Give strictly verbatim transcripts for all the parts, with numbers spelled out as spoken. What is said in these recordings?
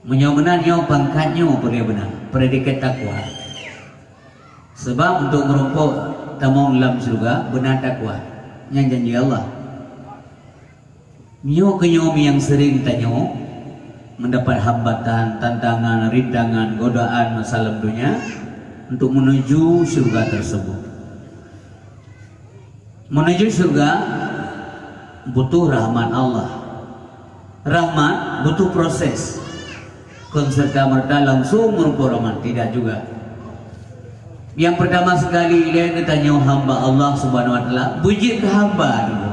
Meunyoe meunan nyoe pangkat nyoe peureulée beuna, predikat takwa. Sebab untuk meurumpok tamong lam syeuruga beuna takwa. Nyan janji Allah. Nyoe keuh nyoe nyang sering tanyoe mendapat hambatan, tantangan, rintangan, godaan masa lam dunia untuk menuju syeuruga tersebut. Menuju syeuruga butuh rahmat Allah. Rahmat butuh proses. Kon serta-merta langsung meurumpok rahmat, tidak juga. Yang pertama sekali, ilée geutanyoe hamba Allah Subhanahu wa Taala, beujeuet keu hamba dulu.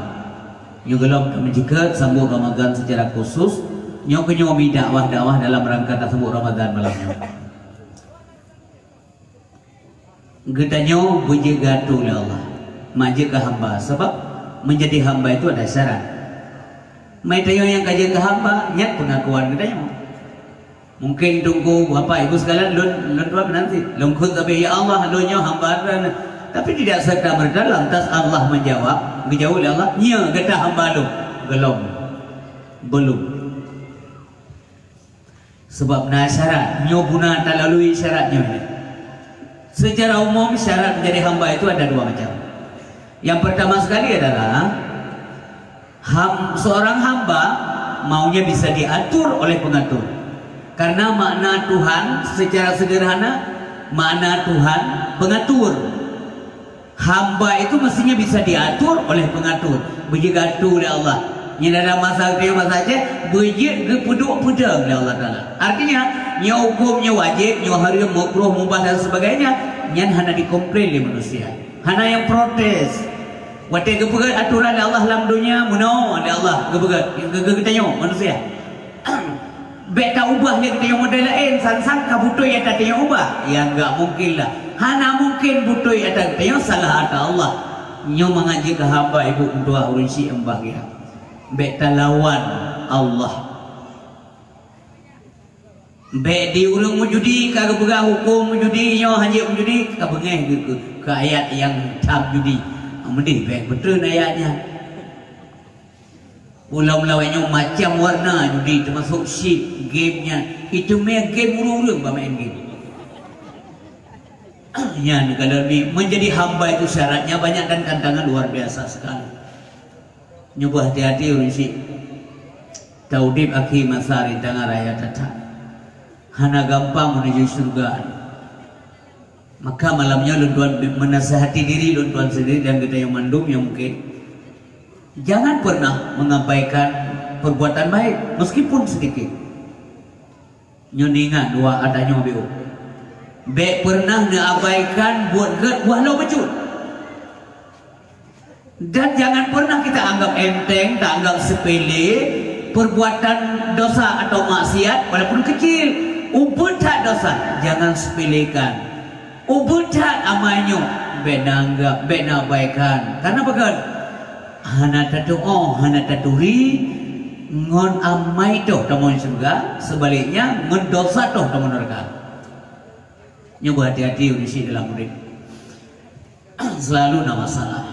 Nyoe gohlom ka meuceukeut sambot Ramadan secara khusus, nyoe keuh nyoe mi dakwah-dakwah dalam rangka tasambot Ramadan malam nyoe. Geutanyoe beujeuet geuatoe lé Allah, mak jeuet keu hamba, sabab menjadi hamba itu ada syarat. Meutanyoe nyang ka jeuet keu hamba, nyan pengakuan geutanyoe. Mungkin Teungku, Bapak, Ibu sekalian, lôn, lôn tuan meunan cit. Lôn kheun sabe, "Ya Allah, lôn nyoe hamba Droeneuh." Tapi tidak serta-merta lantas Allah menjawab, geujaweueb lé Allah, "Nyoe gata hamba Lôn." Gohlom. Belum. Sebab na syarat, nyoe beuna talalui syarat nyoe. Secara umum, syarat menjadi hamba itu ada dua macam. Yang pertama sekali adalah ham-, seorang hamba maunya bisa diatur oleh pengatur. Karena makna Tuhan secara sederhana, makna Tuhan pengatur. Hamba itu mestinya bisa diatur oleh pengatur. Beujeuet geuatoe lé Allah. Nyan dalam masa geutanyoe masa Aceh, beujeuet geupeuduek peudong lé Allah Taala. Artinya, nyoe huköm, nyoe wajéb, nyoe hareuem, makruh, mubah dan sebagainya, nyan hana dikomplain lé manusia. Hana nyang protes. Watée geupeugét atoran lé Allah lam donya, meunoe lé Allah geupeugét, geu-, geu-, geutanyoe manusia. Bék taubah lé geutanyoe model laén, sang-sang ka beutôi ata tanyoe ubah. Ya, enggak mungkin lah. Hana mungkin beutôi ata tanyoe salah ata Allah. Nyoe mangat jeuet keu hamba ibu meutuah ureuëng syik nyang bahagia. Bék talawan Allah. Bék di ureuëng meujudi ka geupeugah huköm meujudi nyoe hanjeuet meujudi, ka beungéh geuh keu, keu ayat nyang tham judi. Meudeh bék beutreun ayat nyan. Ulam lawét nyoe macam warna judi, teumasok chip, game nyan. Itu mé game ureuëng-ureuëng bak main game. Nyan kalau di, menjadi hamba itu syaratnya banyak dan tantangan luar biasa sekali. Nyoe beuhati-hati ureuëng syik. Taudeb akhé masa rintangan raya that-that. Hana gampang menuju syeuruga. Maka malam nyoe lôn tuan menasihati diri lôn tuan sendiri dan geutanyoe mandum nyang mungkin. Jangan pernah mengabaikan perbuatan baik, meskipun sedikit. Nyoe ingat dua ata nyoe biôh. Bék pernah neuabaikan buet gét walau bacut. Dan jangan pernah kita anggap enteng, tak anggap sepele perbuatan dosa atau maksiat walaupun kecil. Ubeut that dosa, jangan sepelekan. Ubeut that amai nyoe, bék na anggap, bék na abaikan. Karena peugah, hana tatuoh, hana taturi, ngon amai toh tamong syeuruga, sebaliknya ngon dosa toh tamong neuraka. Nyoe beuhati-hati ureuëng syik dalam ureuëng. Selalu na masalah.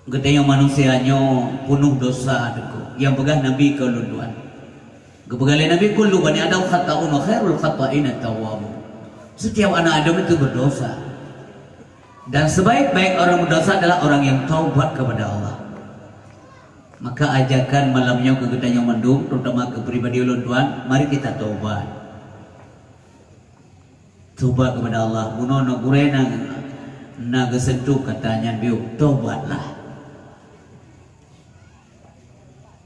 Geutanyoe manusia nyoe peunoh dosa teuku. Nyang peugah Nabi keu lôn tuan. Geupeugah lé Nabi, "Kullu bani Adam khata'un wa khairul khata'ina tawwabun." Setiap anak Adam itu berdosa. Dan sebaik-baik orang berdosa adalah orang yang taubat kepada Allah. Maka ajakan malam nyoe keu geutanyoe mandum, terutama keu pribadi ulôn tuan, mari kita taubat. Tobat kepada Allah. Bunoe na gurée na, na geuseuntuh kata nyan biôh, tobatlah.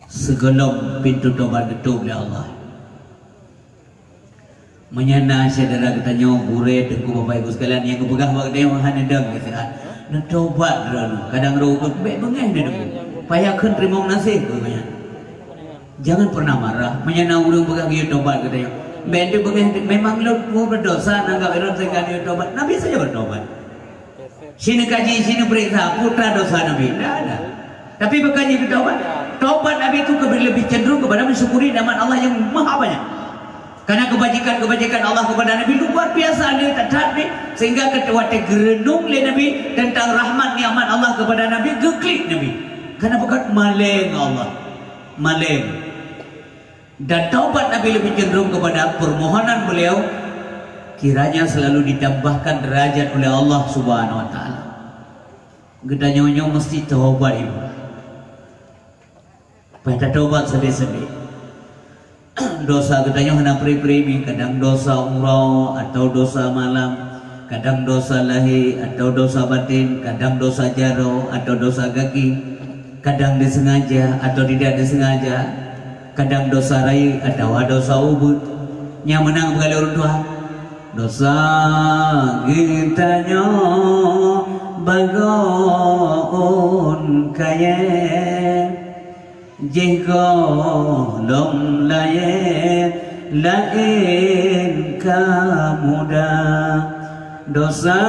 Sigohlom pintoe tobat geutôp lé Allah. Meunyoe na syedara geutanyoe, gurée, teungku, bapak ibu sekalian, nyang geupeugah bak geutanyoe hana dong geusehat, neutobat droeneuh. Kadang roh bék beungéh neudeungoe. Payah kheun teurimong gaséh keu gobnyan. Jangan pernah marah. Meunyoe na ureuëng peugah geuyue tobat geutanyoe, bék neubeungéh, memang lôn berdosa, na anggap lôn sehingga geuyue tobat. Nabi saja bertobat. Sinoe kaji, sinoe periksa, putra dosa Nabi. Tidak ada. Tapi bukannya bertobat. Tobat Nabi itu lebih cenderung kepada mensyukuri nikmat Allah yang maha banyak. Karena kebajikan-kebajikan Allah kepada Nabi luar biasa, ada that-that ni, sehingga ketika watée geurenung lé Nabi tentang rahmat nikmat Allah kepada Nabi, geuklik Nabi. Karena bukan maleng Allah. Maleng. Dan taubat Nabi lebih cenderung kepada permohonan beliau kiranya selalu ditambahkan derajat oleh Allah Subhanahu wa Ta'ala. Geutanyoe nyoe mesti taubat, Ibu. Payah tatobat sabe-sabe. Dosa geutanyoe hana pri-pri, kadang dosa uroe atau dosa malam, kadang dosa lahé atau dosa batin, kadang dosa jaroe atau dosa gaki, kadang disengaja atau tidak disengaja, kadang dosa rayeuk atawa dosa ubeut. Nyang meunan beugalak ureuëng tuha. Dosa geutanyoe bagoe ôn kayée, jih gohlom layée laén ka muda. Dosa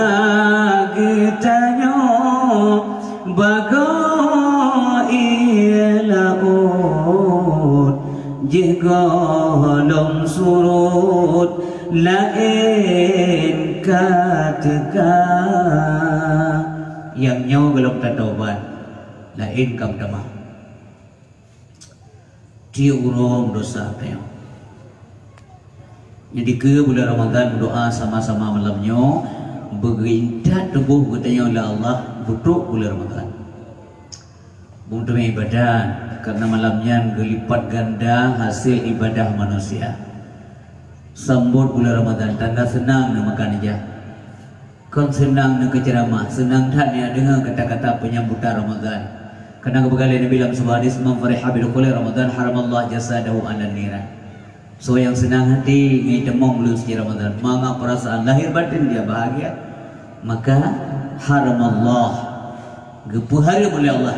geutanyoe bagoe ié laôt, jih gohlom surot laén ka teuka. Nyang nyoe gohlom tatobat, laén ka meutamah. Tiep uroe meudosa tanyoe. Nyang dikeue bulan Ramadhan meudoa sama-sama malam nyoe, beugeuintat tuboh geutanyoe lé Allah beutrok bulan Ramadhan. Beuteumé ibadat, karena malam nyan geulipat ganda hasil ibadah manusia. Sambot bulan Ramadhan, tanda seunang na meukeujak. Kon seunang na keuceuramah, seunang that na deungoe kata-kata penyambutan Ramadhan. Karena geupeugah lé Nabi lam sebuah hadis, "Man fariha bi dukhuli Ramadhan, haramallahu jasadahu 'alan niran." Soe nyang seunang hati ngon itamong buleuen suci Ramadhan, mangat peurasaan lahir batin dia bahagia, maka haramallah, geupeuhareuem oleh Allah,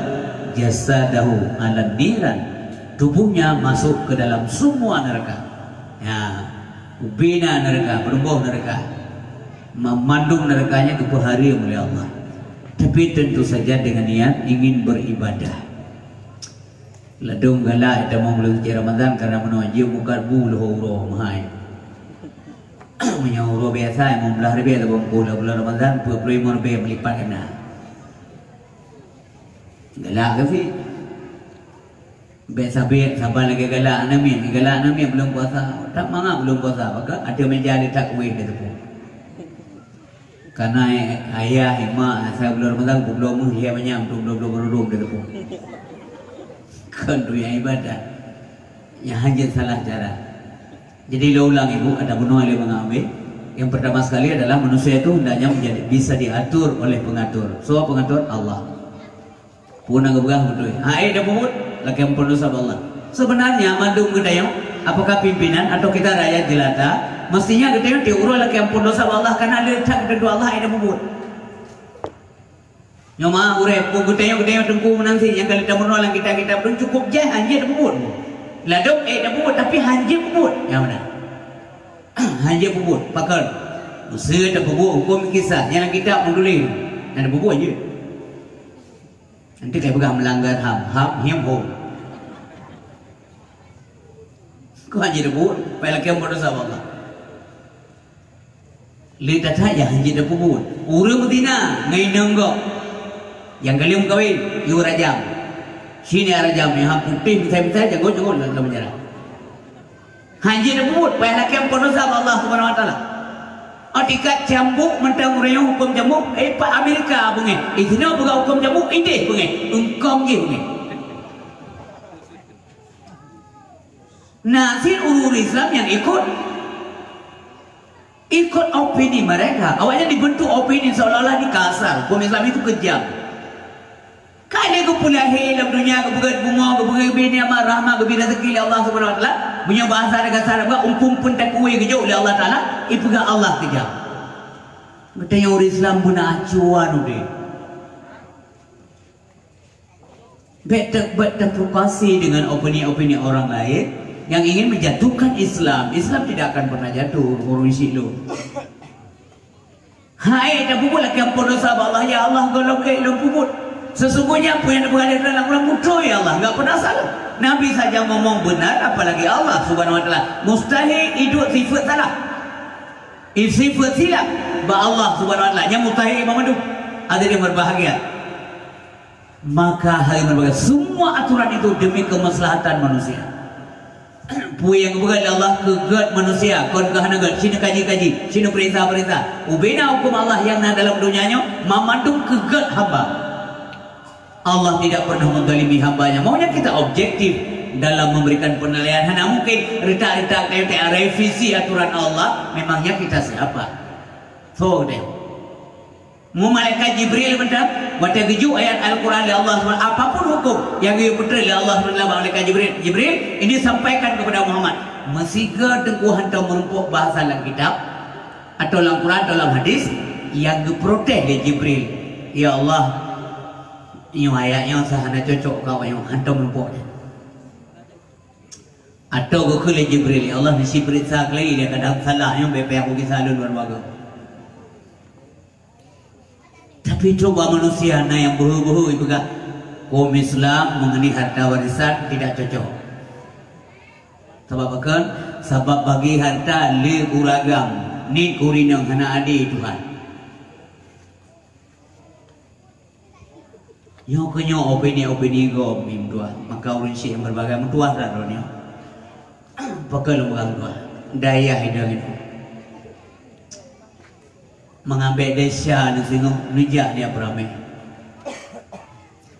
jasadahu 'alan niran, tubuhnya masuk ke dalam semua neraka. Ya, ubena neraka, beureuboh neraka. Ma-, mandum neuraka nyan geupeuhareuem oleh Allah. Tapi tentu saja dengan niat ingin beribadah. Ladôm galak itamong buleuen suci Ramadhan karena meunoe jeuet mukat bu lheueh uroe meuhai. Meunyoe uroe biasa, limong blaih ribèe tabông, bulan Ramadhan, dua puluh lima ribèe meulipat ganda. Galak keu sit. Bèk sabé, saban lagèe galak aneuk miet, galak aneuk miet bulan puasa. That mangat bulan puasa, maka ateueh meja le that kueh di teupeu. Karena ayah, imak, asai bulan Ramadhan, peubloe meuh lhèe manyam, peubloe-bloe barudôm di teupeu. Kon tu nyang ibadat. Nyang hanjeuet salah cara. Jadi, lôn ulang, Ibu, ada bunoe lé mangat abéh. Yang pertama sekali adalah manusia itu hendaknya menjadi, bisa diatur oleh pengatur. Soe pengatur? Allah. Peue nyang geupeugah beutôi. Hai, dak peubuet, lakèe amphon desya bak Allah. Sebenarnya, mandum geutanyoe, apakah pimpinan atau kita rakyat jelata, mestinya geutanyoe tiep uroe lakèe amphon desya bak Allah, karena le that geutanyoe Allah hai dak peubuet. Nyoe ma ureueng, peue geutanyoe, geutanyoe teungku meunan sit nyang ka lheueh tameurunoe lam kitab-kitab tu cukup jai hanjeuet dak peubuet. Ladôm ék dak peubuet, tapi hanjeuet peubuet. Nyang meunan. Hanjeuet peubuet, pakon. Meuseuet dak peubuet huköm kisah, nyang lam kitab meutuléh. Nyang dak peubuet jeuet. Nanti ka peugah melanggar ham, ham, hiam, hom. Kau hanya dak buet, pai lakèe amphon desya bak Allah. Le that-that nyang hana jeuet dak peubuet. Ureueng beuzina ngon inong gob. Nyang ka lheueh meukawen, yue rajam. Sini rajam, nyang putéh misai-misai, jago-jago lam, lam penjara. Hanjeuet dak peubuet, payah lakèe amphon desya bak Allah Subhanahu wa Taala. Oh, tingkat cambuk mantong ureueng huköm cambuk, eh, pat Amerika beungèh. Eh, sinoe peugah huköm cambuk, idéh beungèh. Eungkong jih beungèh. Na sit ureueng Islam nyang ikut, ikut opini mereka. Awaknyan dibentuk opini seolah-olah ni kasar. Huköm Islam itu kejam. Ka lheueh geupeulahé lam donya, geupeugèt bumoe, geupeugèt bini amat rahmat, geubri rezeki lé Allah Subhanahu wa Taala. Meunyoe bahasa kasar, geupeugah umpung pun takuwé geujok lé Allah Taala, ipeugah Allah kejam. Geutanyoe ureueng Islam beuna acuan udép. Bèk te-, bèk terprovokasi dengan opini-opini orang lain yang ingin menjatuhkan Islam. Islam tidak akan pernah jatuh, ureueng syiek lôn. Hai, dak peubuet lakèe amphon desya bak Allah, ya Allah, gohlom ék lôn peubuet. Sesungguhnya peue nyang neupeugah lé droeneuh lam Quran beutôi, ya Allah, enggak pernah salah. Nabi saja ngomong benar, apalagi Allah Subhanahu wa Taala. Mustahil iduek sifeuet salah. I sifeuet silap bak Allah Subhanahu wa Taala. Nyang mustahil banmandum. Hadirin berbahagia. Maka hadirin berbahagia, semua aturan itu demi kemaslahatan manusia. Peue nyang geupeugah lé Allah keu gét manusia, kon keu hana gét, sinoe kaji-kaji, sinoe peuriksa-peuriksa. Ubena huköm Allah nyang na dalam donya nyoe, mamandum keu gét hamba. Allah tidak pernah menzalimi hamba-Nya. Maunya kita objektif dalam memberikan penilaian. Hana mungkin retak-retak, revisi aturan Allah. Memangnya kita siapa? So deh. Mu malaikat Jibril mantong, watée geujok ayat Al-Quran lé Allah subhanahu, apapun huköm nyang geuyue peutrön lé Allah subhanahu wa taala bak malaikat Jibril, "Jibril, ini sampaikan kepada Muhammad." Meusigoe teungku hantom meurumpok bahasa lam kitab, atau lam Quran, atau lam hadis, nyang geuprotes lé Jibril, "Ya Allah, nyoe ayat nyoe sa hana cocok keu awak nyoe, hantom meurumpok." Atau geukheun lé Jibril, "Ya Allah, neusi peuriksa keulai, dia kadang salah nyoe, bèk payah kugisa lôn baroe bagoe." Tapi cuba manusia na nyang beuhe-beuhe ipeugah, "Huköm Islam mengenai harta warisan tidak cocok." Sabab pakon? Sabab bagi harta le uragam, niet keu ureueng inong, hana adé Tuhan. Nyoe keuh nyoe opini-opini gob meutuah, maka ureueng syik nyang berbagai meutuah that droeneuh. Pakon lôn peugah meutuah? Dayah idong nyoe. Mengabek desya neusingoh neujak di Abraham.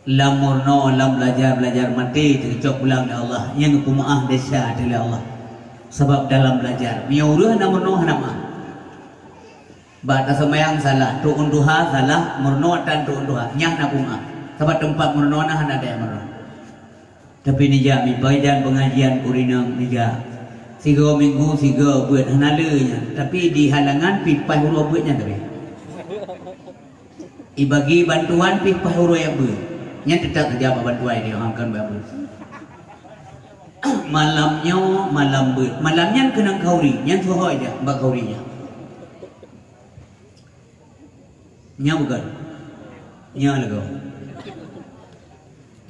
Lam meurunoe, lam belajar-belajar maté teucok pulang lé Allah, nyang geupeumeu'ah desya teuh lé Allah. Sabab dalam belajar, meunyoe ureueng hana meurunoe hana meu'ah. Bak taseumayang salah, trok u tuha salah, meurunoe tan trok u tuha, nyan na peumeu'ah. Sabab teumpat meurunoe na hana daya meurunoe. Tapi neujak mipai dan pengajian keu ureueng inong neujak. Sigoe minggu sigoe beuet hana le nyan. Tapi di halangan pih paih uroe beuet nyan tapi. Ibagi bantuan pih paih uroe nyang beuet. Nyan teutap saja bak bantuan dia, ha, kon bak beuet. Malam nyoe malam beuet. Malam nyan keunong khauri, nyan soe ho jak bak khauri nyan. Nyoe bukon? Nyoe lagoe.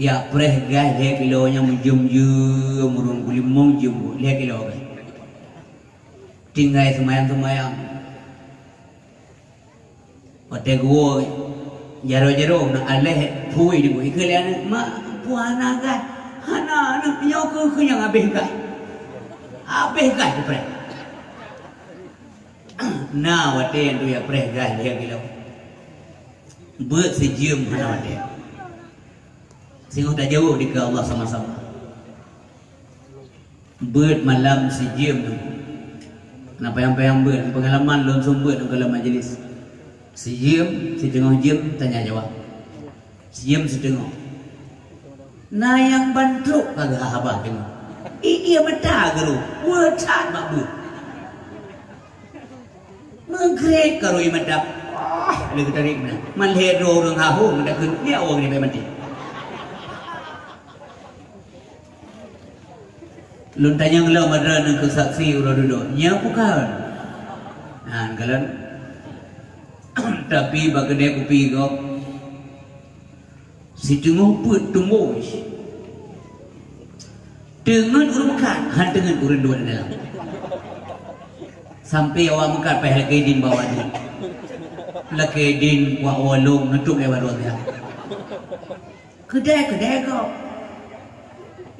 Ya preh gaih lhèe kilo nyan meujeuem-jeuem ureueng buleuen meujeuem lhèe kilo gaih. Tinggai seumayang-seumayang. Watèe geuwoe jaroe-jaroe na alèh phui di bui keu lé aneuk, "Mak, peue hana gaih?" "Hana, aneuk, nyoe keuh, keuh nyang habéh gaih." Habéh gaih kupreh. Na watèe nyang tuya preh gaih lhèe kilo. Beuet sijeuem hana watèe. Singoh tajaweueb dikeue Allah sama-sama. Beuet malam sijeuem. Na payang-payang beuet, peungalaman lôn seumeubeuet lam majlis. Sijeuem, siteungoh jeuem tanya jawab. Sijeuem siteungoh. Na nyang ban trok ka geuhah haba teungoh. Ie mata geuroh, weueh that bak beuet. Meugrek karu ie mata. Ah, lé geutarék meunan. Man lhèe droe ureueng hahong takheun, "Nyak ureueng nibak maté." Lôn tanyong lom, ada neukeu saksi uroe dudoe. Nyoe bukon. Nah, kalon. Tapi bak keudè kupi gob, siteungoh peuet tumbôi. Teungeut ureueng meukat, han teungeut ureueng duek di dalam. Sampai awak meukat paih lakèe dien bak wadu. Lakèe dien bak walong, neutôp lé bak droe siat. Keudè-keudè gob.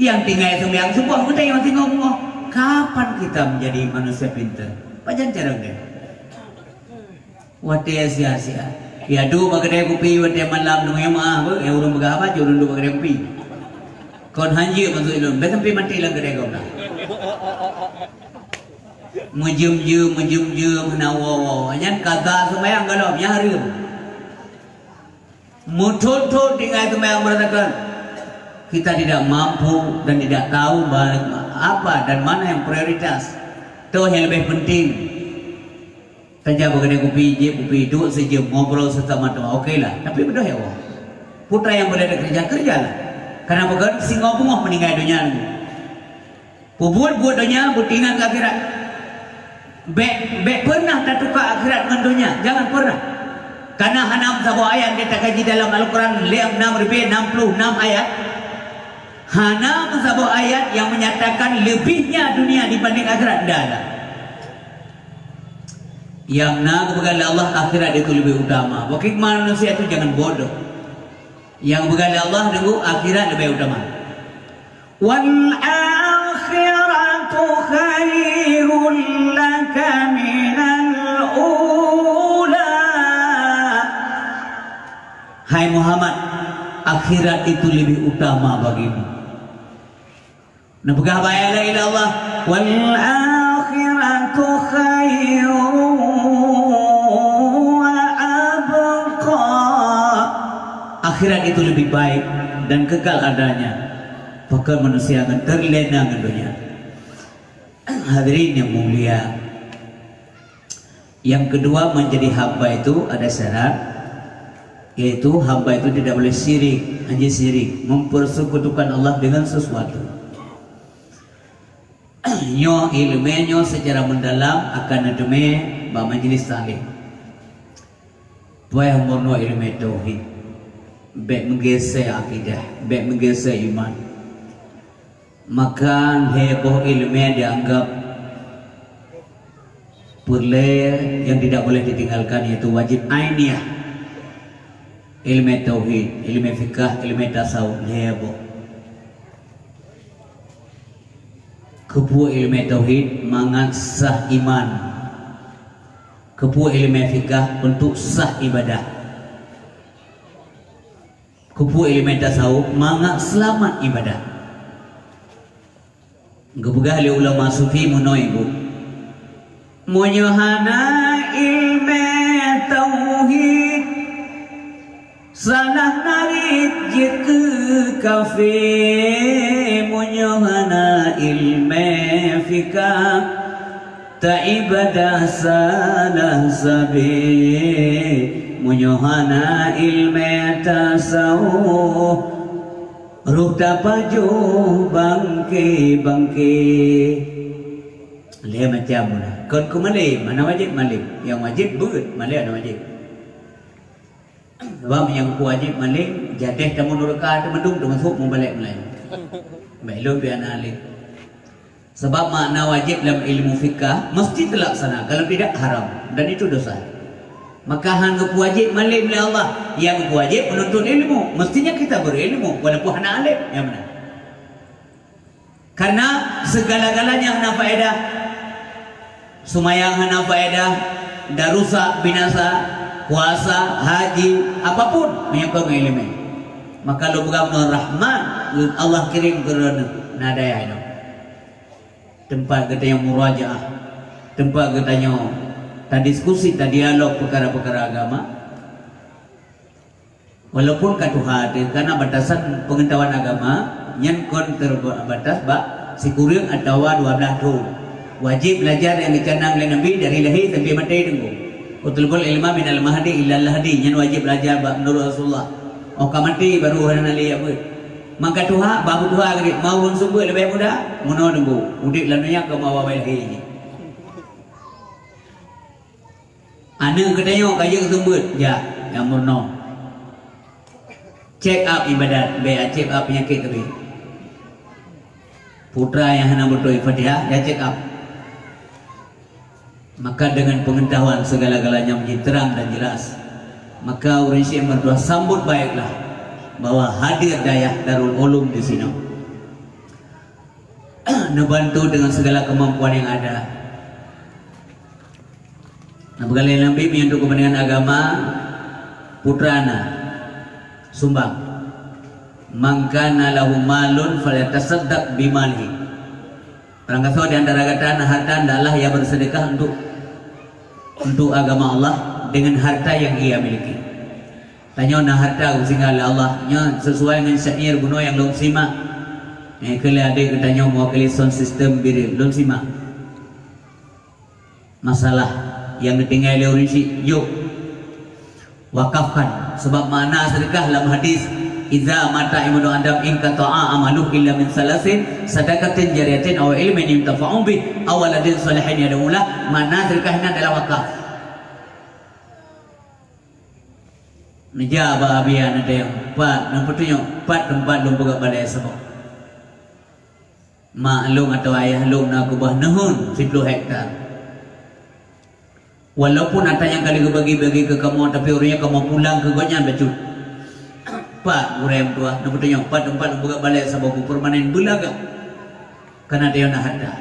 Nyang tinggai seumayang suboh, keudè nyang singoh beungoh. Kapan kita menjadi manusia pintar? Pajan cara geutanyoe? Watèe sia-sia. Ya duek bak keudè kupi watèe malam, nunggu meu'ah beuh, ya ureueng peugah haba, jeuet ureueng duek bak keudè kupi. Kon hanjeuet maksud lôn, bèk sampai maté lam keudè gob na. Meujeuem-jeuem, meujeuem-jeuem, hana woe-woe. Nyan kaza seumayang gohlom, nyan hareuem. Meuthôn-thôn tinggai seumayang beuratakan. Kita tidak mampu dan tidak tahu ba-, apa dan mana yang prioritas. Toh nyang leubeh penting. Tajak bak keudè kupi, jieb kupi, duek sijeuem, ngobrol sesama teman. Oke lah. Tapi beudôh ya Allah. Putra nyang boleh ada kerja, kerjalah. Karena bukan singoh beungoh meuninggai donya nyoe. Peubuet buet donya, beutingat keu akhirat. Bèk, bèk pernah tatuka akhirat ngon donya. Jangan pernah. Karena hana meusaboh ayat nyang takaji dalam Al-Quran, lhèe nam ribèe nam ploh nam ayat. Hana meusaboh ayat nyang menyatakan leubihnya dunia dibanding akhirat. Ndak ada. Nyang na geupeugah lé Allah, akhirat itu lebih utama. Bagi manusia itu jangan bodoh. Nyang geupeugah lé Allah, deungoe, akhirat leubeh utama. Wal akhiratu من الأولى. Hai Muhammad, akhirat itu lebih utama bagimu. Neupeugah bak ayat laén lé Allah, "Wal akhiratu khairu wa abqa." Akhirat itu lebih baik dan kekal adanya. Pakon manusia akan terlena ngon dunia. Hadirin yang mulia, yang kedua, menjadi hamba itu ada syarat, yaitu hamba itu tidak boleh syirik, hanya syirik, mempersekutukan Allah dengan sesuatu. Nyoe ileumé nyoe secara mendalam akan neuteumé bak majlis taklim. Payah meurunoe ileumé tauhid, bék meugeusé akidah, bék meugeusé iman. Maka lhée boh ileumé dianggap peureulée yang tidak boleh ditinggalkan, yaitu wajib ainiah. Ileumé tauhid, ileumé fikah, ileumé tasawuf, lhée boh. Keupeue ileumé tauhid? Mangat sah iman. Keupeue ileumé fikah? Untuk sah ibadah. Keupeue ileumé tasawuf? Mangat seulamat ibadah. Geupeugah lé ulama sufi meunoe, Ibu, meunyoe hana ileumé tauhid, salah narit jeuet keu kafé. Meunyoe hana ileumé fikah, taibadah salah sabé. Meunyoe hana ileumé tasawuf, roh tapajoh bangke-bangke. Lhée macam meunan. Kon keu malém, hana wajéb malém. Nyang wajéb beuet, malém hana wajéb. Sebab nyang keu wajéb malém, jadéh tamong nuraka, teumeudum teumasok mubalek meulayeue. Bék lôn pih hana além. Sebab makna wajéb lam ilmu fikah mesti terlaksana, kalau tidak haram dan itu dosa. Maka hana geupeuwajéb malém lé Allah, nyang geupeuwajéb menuntut ilmu. Mestinya kita berilmu walaupun hana além, nyang meunan. Karena segala-galanya hana faedah. Seumayang hana faedah, dan rusak, binasa, puasa, haji, apapun meunyoe kon ngon ileumé. Maka lôn peugah meunyoe rahmat Allah kirim keu droeneuh, na dayah inoe. Teumpat geutanyoe murajaah, teumpat geutanyoe tadiskusi, tadialog peukara-peukara agama. Walaupun ka tuha teuh, karena batasan peungeutahuan agama nyan kon teubatas bak sikureueng atawa dua blaih thon. Wajéb belajar nyang geucanang lé Nabi dari lahé sampai maté teungku. "Utlubul ilma minal mahdi ilal lahdi," nyan wajéb belajar bak meunurot Rasulullah. Óh ka maté baru hana lé jak beuet. Maka tuha, bah tuha geutanyoe, ma ureuëng seumeubeuet leubeh muda, meunoe teungku, udeb lam donya keu ma awai lahé jih. Aneuk geutanyoe ka jeuet seumeubeuet, jak, nyang meurunoe. Check up ibadat, bék check up peunyakét teubiet. Putra nyang hana beutôi Fatihah, ya check up. Maka dengan pengetahuan segala-galanya menjadi terang dan jelas, maka ureuëng syik meutuah sambut baiklah bahwa hadir dayah Darul Ulum di sinoe. Neubantu dengan segala kemampuan yang ada. Nah, beugalai Nabi meunyoe untuk kepentingan agama, putra na sumbang. "Man kana lahu malun falyatasaddaq bimalihi." Barang gasoe di antara gata na harta, hendaklah ia bersedekah untuk, untuk agama Allah dengan harta yang ia miliki. Tanyoe na harta geusinggah lé Allah, nyoe sesuai ngon syair bunoe nyang lôn simak. Eh, keu lé adék geutanyoe mewakili sound system Biril, lôn simak. Masalah nyang geutinggai lé ureuëng syik, yuk wakafkan. Sebab makna sedekah lam hadis, "Idza mata ibnu Adam inqata'a amaluhu illa min salasin, sadaqatin jariyatin aw ilmin yuntafa'u bih, aw waladin shalihin yad'u lah." Makna sedekah nyan adalah wakaf. Neujak bak Abi aneuk teuh nyang pat, neupeutunyok pat teumpat lôn peugah balée saboh. Mak lôn atawa ayah lôn na keubah neuheun siploh hektar. Walaupun atra nyang ka lheueh geubagi-bagi keu kamoe, tapi ureuëng nyan kamoe pulang keu gobnyan bacut. Pat gurée meutuah, neupeutunyok pat teumpat lôn peugah balée saboh keu peurmanen beulagak. Kana teuh na harta.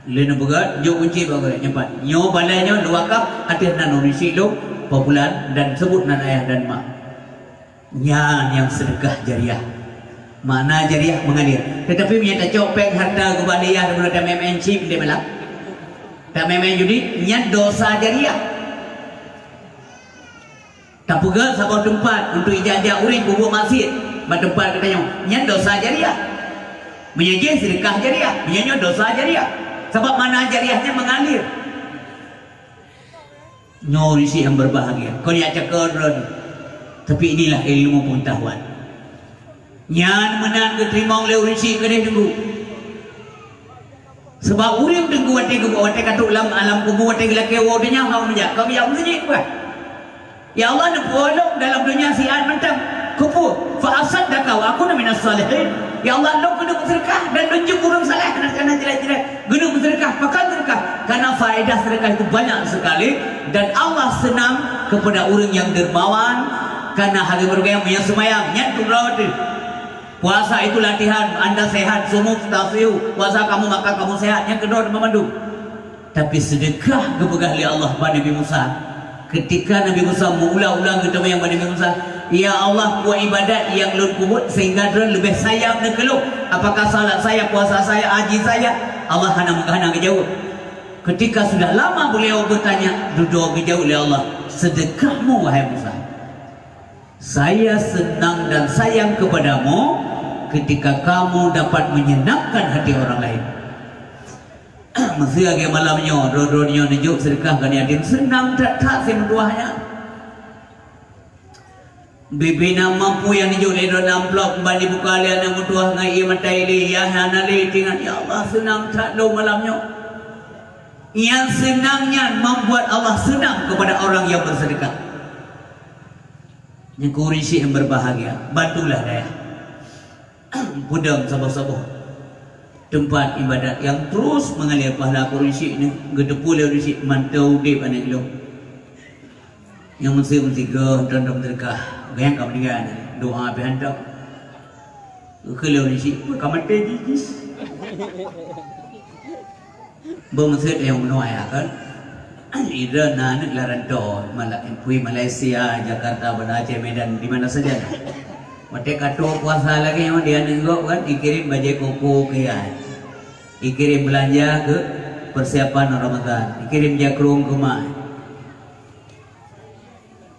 Lé neupeugah, jok kunci bak gurée nyoe pat. Nyoe balai nyoe lôn wakaf ateueh nan ureuëng syiek lôn, Pak Fulan, dan sebut nan ayah dan mak. Nyan nyang seudeukah jariah. Makna jariah mengalir. Tetapi meunyoe tacok péng harta geubaliyah guna tamé-mén chip di malam, tamé-mén judi, nyan dosa jariah. Tapeugét saboh teumpat untuk ijak-jak ureuëng peubuet maksiet bak teumpat geutanyoe, nyan dosa jariah. Meunyoe jih seudeukah jariah, meunyoe nyoe dosa jariah. Sabab makna jariah nyan mengalir. Nyoe ureuëng syiek nyang berbahagia. Kon jak cakap droe, tapi inilah ilmu pengetahuan. Nyan meunan geuteurimong lé ureuëng syiek keudeh teungku. Sabab ureuëng teungku watée geuba, watée ka trok lam alam kubu, watée geulakée woe donya hana meujak, ka meujak meuseujid bah. Ya Allah, neupeue lôn dalam donya siat mantong. Keupeue? Fa asaddaqa wa akuna minas salihin. Ya Allah, lôn keuneuk beuseudeukah dan lôn jeuet ureuëng saleh, hana, hana jelek-jelek. Keuneuk beuseudeukah, pakon seudeukah? Karena faedah seudeukah itu banyak sekali dan Allah senang kepada ureuëng yang dermawan. Karena hari meureuga nyang seumayang, nyan tu rawat tu. Puasa itu latihan, anda sehat, sumu tasihu. Puasa kamu, maka kamu sehat. Nyang keudroe teuma mandum. Tapi seudeukah geupeugah lé Allah bak Nabi Musa. Ketika Nabi Musa meuulang-ulang geutanyong bak Nabi Musa, "Ya Allah, peue ibadat nyang lôn peubuet sehingga Droen leubeh sayang neuh keu lôn? Apakah salat saya, puasa saya, haji saya?" Allah hana, hana geujaweueb. Ketika sudah lama beliau bertanya, dudoe geujaweueb lé Allah, "Seudeukahmu, wahai Musa." Saya senang dan sayang kepadamu ketika kamu dapat menyenangkan hati orang lain. Meuseu lagée malam nyoe, droe-droe nyoe neujok seudeukah keu yatim, senang that-that si meutuah nyan. Bibina mampu nyang neujok lé droe amplop ban dibuka lé aneuk meutuah ngon ié mata ilée, ya hana lé teuingat, "Ya Allah, senang that lôn malam nyoe." Nyang senang nyan membuat Allah senang kepada orang yang bersedekah. Nyan keuh ureuëng syiek nyang berbahagia, bantulah dayah. Peudong saboh-saboh teumpat ibadat nyang terus mengalir pahala keu ureuëng syiek nyoe, geuteupeue lé ureuëng syiek mantong udeb aneuk lôn. Nyang meuseu-meuseu geuh, hántom-hántom teudeukah, geuh nyang ka meuninggai nyan, doa pih hántom. Geukheun lé ureuëng syiek, "Peue ka maté jih?" Beumeuseuet nyang meunoe ya kan? Idroe na aneuk lam rantau, Mala-, pui Malaysia, Jakarta, Banda Aceh, Medan, di mana saja na. Watée ka trok puasa lagée nyoe di aneuk gob kan, ikirém bajée koko keu yah. Ikirém beulanja keu persiapan Ramadan, ikirém jakrong keu mak.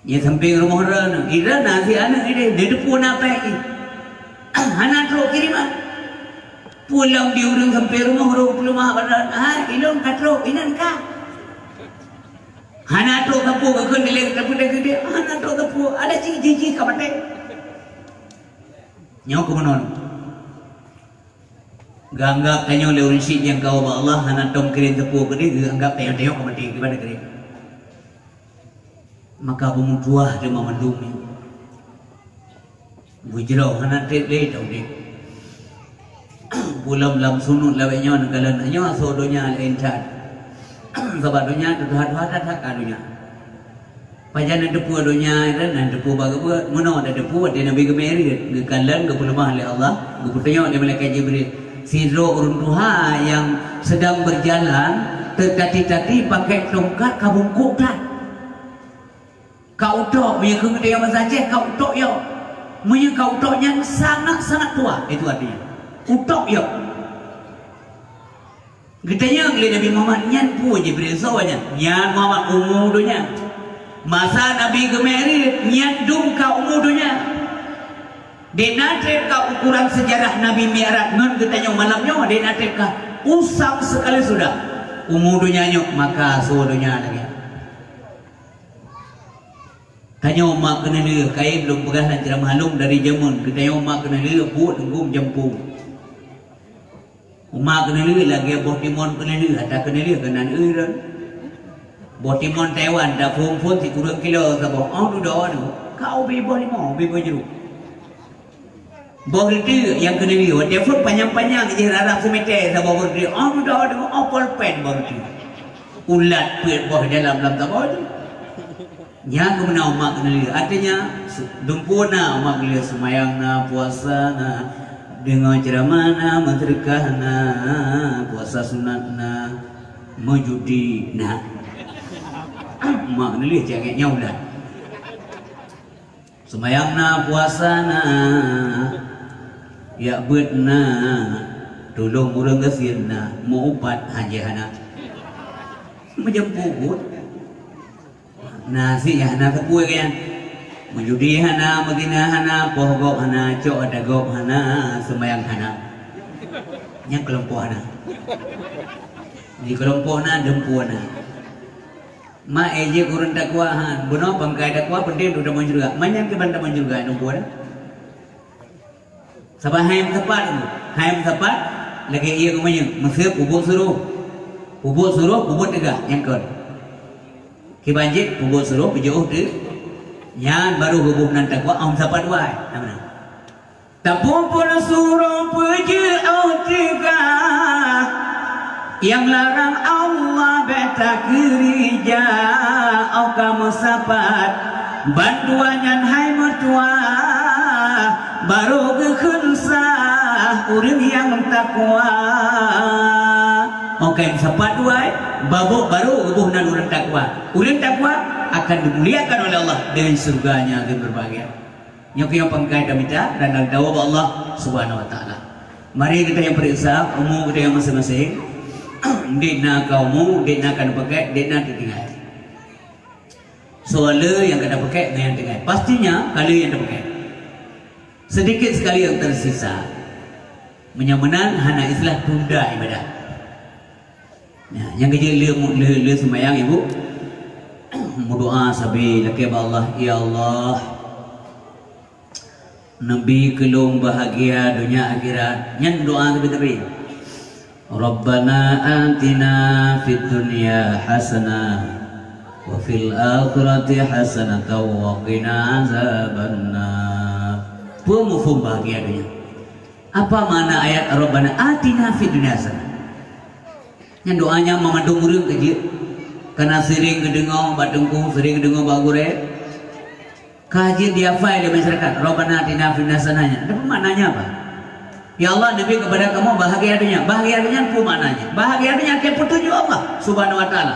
Nyan sampéng rumoh droeneuh, idroe na si aneuk ideh, neuteupeue na péng jih. Hana trok kiriman. Pulang di ureuëng sampéng rumoh, ureuëng peuleumah bak droeneuh, "Hai, ilôn ka trok, inan ka." Hana trok sapeue, geukheun dilèe sapeue, hana trok sapeue, ada cit jih-jih ka maté. Nyoe keuh meunoe. Geuanggab tanyoe lé ureuëng syiek nyang ka ubak Allah, hana tom kirém sapeue keudeh, geuanggab tanyoe-tanyoe ka maté, gimana kirém? Maka beumeutuah teuma mandum nyoe. Beujroh hana treb lé taudeb. Bulom lam sunut lawét nyoe neukalon nyoe asoe donya laén that. Sabab donya teutuha-tuha that, that ka donya. Pajan neuteupeue donya nyan, neuteupeue bak geupeue, meunoe neuteupeue watée Nabi geumé riet, geukalon geupeuleumah lé Allah, geupeutunyok lé malaikat Jibril. Sidroe ureuëng tuha nyang sedang berjalan, teutati-tati pakai tongkat ka bungkôk that. Ka utok, meunyoe keu geutanyoe basa Aceh, ka utok yok. Meunyoe ka utok nyan sangat-sangat tua, itu artinya. Utok yok. Geutanyong lé Nabi Muhammad, "Nyan peue Jibril soe nyan?" "Nyan Muhammad umu donya." Masa Nabi geumé riet, nyan dum ka umu donya. Dena treb ka ukuran sejarah Nabi Mi'raj ngon geutanyong malam nyoe, dena treb ka usang sekali sudah. Umu donya nyoe, maka asoe donya lagée. Tanyoe umat keuneulheueh, kayém lôn peugah lam ceuramah lôn dari jameun, geutanyoe umat keuneulheueh buet teunggong jampông. Umat keuneulheueh lagée boh timon keuneulheueh, ata keuneulheueh keunan eureun. Boh timon Taiwan taphon-phon sikureueng kilo saboh, oh dudoe nyoe, ka ubé boh limong, ubé boh jroh. Boh reuteuek nyang keuneulheueh, watée phon panyang-panyang jih rarab seumité saboh boh reuteuek, oh dudoe nyoe, oh polpen boh reuteuek. Ulat peuet boh dalam lam saboh jih. Nyan keuh meunan umat keuneulheueh. Artinya, se-, dumpeue na umat keuneulheueh, seumayang na, puasa na, Deungoe ceuramah na, meuseudeukah na, puasa sunat na, meujudi na. Mak neulih cangék nyoe ulat. Seumayang na, puasa na, jak beuet na, tulông ureuëng gasien na, meu-upat hana. Meujampu buet. Nasi hana sapeue nyan. Meujudi hana, meuzina hana, poh gob hana, cok ata gob hana, seumayang hana. Nyan kelompok hana. Di kelompok na, dumpeue na. Ma éh jeuet ureuëng takwa han. Bunoe pangkai takwa penting untuk tamong syeuruga. Manyang kiban tamong syeuruga dumpeue na. Sabab hai meusapat, hai meusapat lagée ié geumeunyeue, meuseup peubuet suroh. Peubuet suroh, peubuet teugah, nyang kon. Kiban jeuet peubuet suroh, peujiôh teu-, nyan barô geuboh nan takwa, ai meusapat wai. Nah, meunan. Tapeubuet suroh, peujiôh teugah. Nyang larang Allah bèk takeurija, óh ka meusapat bandua nyan hai meutuah, barô geukheun sah ureuëng nyang takwa. Óh ka meusapat duai, babôk barô geuboh nan ureuëng takwa. Ureuëng takwa akan dimuliakan oleh Allah dengan syurga-Nya yang berbahagia. Nyoe keuh nyang pangkai tamita dan tawoe bak Allah Subhanahu wa Taala. Mari geutanyoe peuriksa umu geutanyoe maséng-maséng. Dek na ka umu, dek na ka neupakék, dek na teutinggai. Soe le nyang ka tapakék ngon nyang tinggai. Pastinya ka le nyang tapakék. Sedikit sekali yang tersisa. Meunyoe meunan hana istilah tunda ibadah. Ya, nyang keujeuet le, le, le seumayang, Ibu. Meudoa sabe lakée bak Allah, "Ya Allah, neubi keu lôn bahagia donya akhirat." Nyan doa sabe-sabe. "Rabbana atina fid dunya hasanah wa fil akhirati hasanatan wa qina azabannar." Peue mafhum bahagia donya? Apa makna ayat Rabbana atina fid dunya hasanah? Nyan doa nyan mandum ureuëng ka jeuet. Kana sering geudeungoe bak teungku, sering geudeungoe bak gurée. Ka jeuet dihafai lé masyarakat, "Rabbana atina fid dunya hasanah" nyan. Tapi maknanya apa? "Ya Allah, neubi kepada kamoe bahagia donya." Bahagia donya peue maknanya? Bahagia donya nyan petunjuk Allah Subhanahu wa Taala.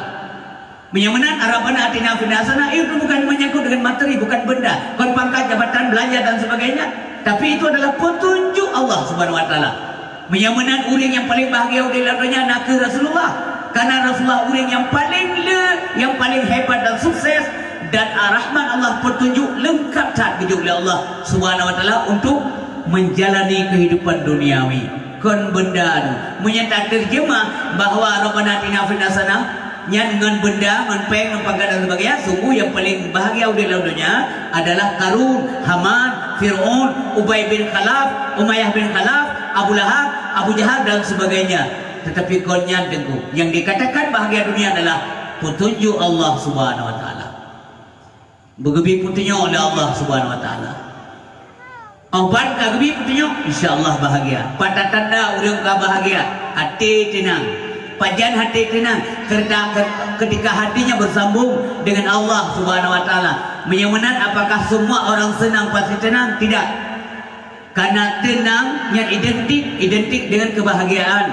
Meunyoe meunan, "Rabbana atina fid dunya hasanah" itu bukan menyangkut dengan materi, bukan benda, kon pangkat, jabatan, belanja dan sebagainya, tapi itu adalah petunjuk Allah Subhanahu wa Taala. Meunyoe meunan, ureuëng nyang paleng bahagia udeb lam donya nakeuh Rasulullah, karena Rasulullah ureuëng nyang paleng le, nyang paleng hebat dan sukses, dan rahmat Allah, petunjuk leungkap that geujok lé Allah Subhanahu wa Taala untuk menjalani kehidupan duniawi. Kon benda tu. Meunyoe tateurjeumah bahwa Rabbana atina fid dunya hasanah, nyan ngon benda, ngon péng, ngon pangkat dan sebagainya, sungguh nyang paleng bahagia udeb lam donya adalah Karun, Haman, Fir'aun, Ubay bin Khalaf, Umayyah bin Khalaf, Abu Lahab, Abu Jahal dan sebagainya. Tetapi kon nyan, Teungku, nyang dikatakan bahagia dunia adalah petunjuk Allah Subhanahu wa Taala. Beugeubri peutunyok lé Allah Subhanahu wa Taala. Óh ban ka geubri peutunyok, insya Allah bahagia. Pat tanda ureuëng ka bahagia, até teunang. Pajan até teunang, ketika, ketika hatinya bersambung dengan Allah Subhanahu wa Taala. Meunyoe meunan, apakah semua orang senang pasti tenang? Tidak. Karena tenang nyan identik, identik dengan kebahagiaan.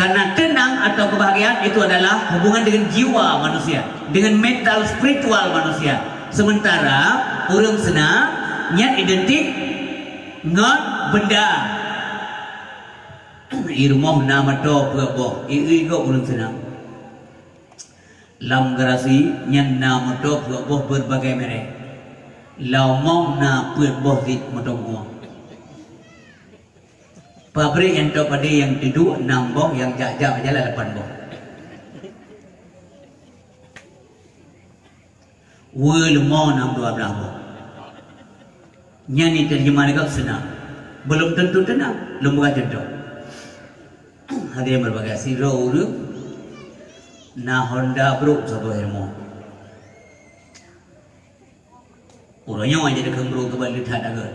Karena tenang atau kebahagiaan itu adalah hubungan dengan jiwa manusia, dengan mental spiritual manusia. Sementara ureuëng seunang nyan identik ngon benda. I rumoh na moto peuet boh, i, i gob ureuëng seunang. Lam garasi nyan na moto peuet boh berbagai merek. Lam rumoh na peuet boh sit moto mua. Pabrik nyang top padé nyang teuduek nam boh, nyang jak-jak jalan lapan boh. Weue leumô nam dua blaih boh. Nyan diterjemah lé gob seunang. Belum tentu tenang, lôn peugah cuntoh. Hadirin berbahagia, sidroe ureuëng na Honda brôk saboh ilmu. Uroe nyoe jadi keumbroe keuban leutat agam.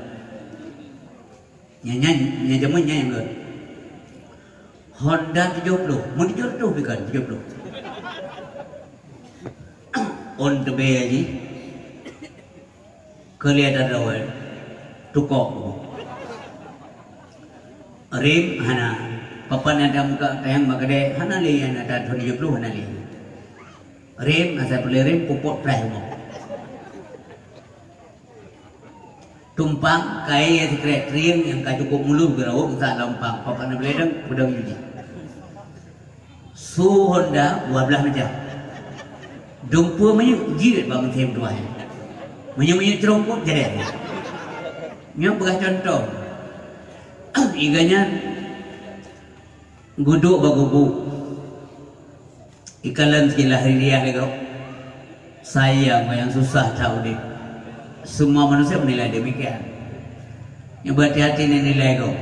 Nyan, nyan, nyan jameun nyan nyang gét. Honda tujoh ploh, mun tujoh reutôh bukan, tujoh ploh. Ôn teubée jih, keuliatan rawai, tukok. Rem hana. Papan ada muka tayang bak keudè hana lé, nyang ada thôn tujoh ploh hana lé. Rem, asai peureulèe rem, pupuk traih rumoh. Tumpang, kayèe sikrek trieng nyang ka cukôp mulus geurôk, sa lom pang, papan na beuledeng, peudong yuji. Su Honda dua belas macam. Dumpeue minyeuk jeuet bak meuntém tuai. Minyeuk-minyeuk ceurongkot jadeh. Nyoe peugah cuntoh. Iga nyan geuduek bak gubuk. Ikalon sikila hadiah lé gob. Sayang, nyang susah that udép. Semua manusia menilai demikian. Nyoe beuhati-hati nilai gob.